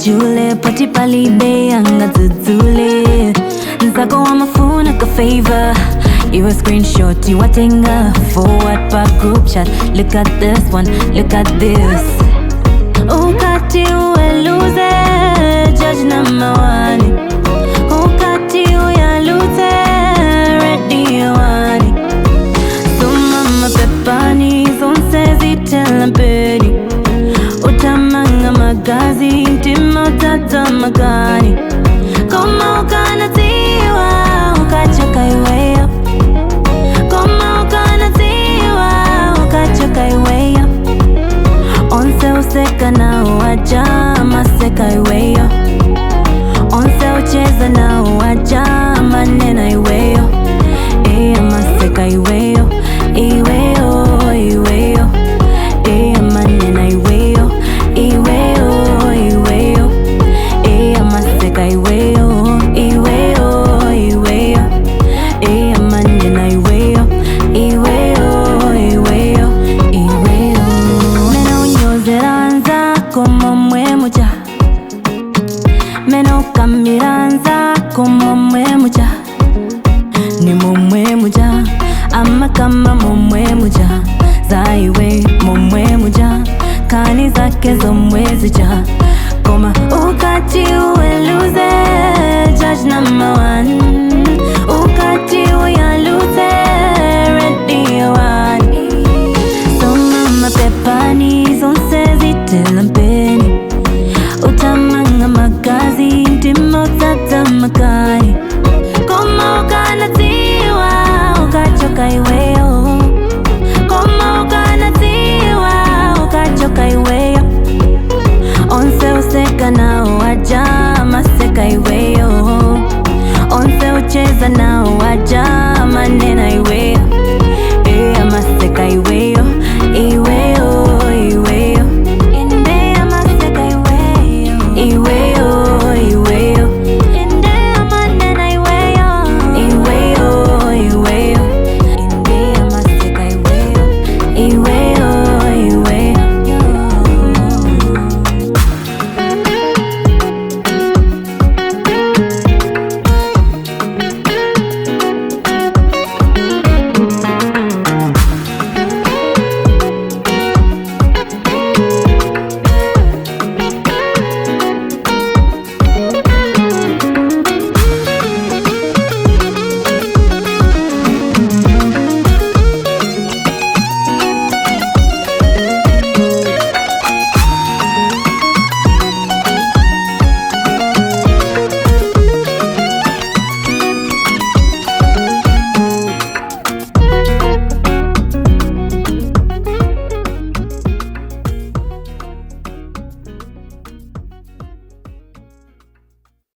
Usajule poti palibe angadzudzule nzako wamafuna ka favor iwe screenshot iwatenga forward pa group chat. Look at this one, look at this. Ukati uweluze judge number one, ukati uyalute radio one. Sumama pepani zonse zitelambeni utamanga magazi mtima utatamagani koma ukanatiwa ukachoka iweyo koma ukanatiwa ukachoka iweyo onse useka nao waja maseka iweyo onse ucheza nao waja manena iweyo iya maseka iweyo iweyo iweyo iya manena iweyo iweyo iweyo iya maseka iweyo iweyo iweyo iya manena iweyo iweyo iweyo iweyo mena unyozera nzako momwe muja mena ukamira nzako momwe muja ni momwe muja amakama momwe muja zaiwe momwe muja kani zake zomwe zija koma ukati uweluze judge number one ukati uyalute radio one. So mama pepani